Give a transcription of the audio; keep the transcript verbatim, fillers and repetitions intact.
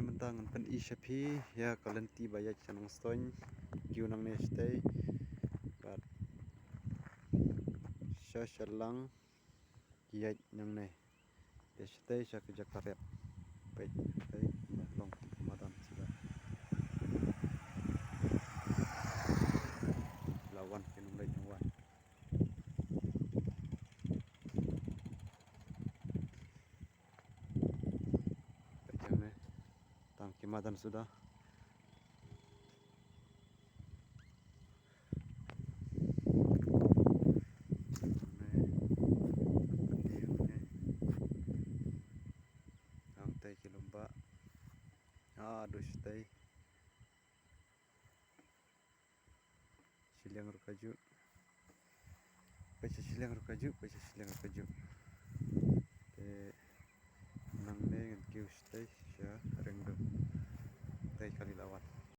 Mynta ngan pyni sha phi ïa ka lynti ba ïaid sha Nongstoiñ, kiew nangne shatei bad sha shallang ki ïaid nangne. Te shatei sha ka jaka riat. Peit, peit, long ki madan suda. La wan ki nongleit, la wan. Peit hangne. Tang ki madan suda. Tang tei ki lum ba. Ah, duh shatei. Shiliang ruh kajuh. Peit sha shiliang ruh kajuh, peit sha shiliang ruh kajuh. Te nangne ngan kiew shatei sha Rengdung. Tei kali la wan.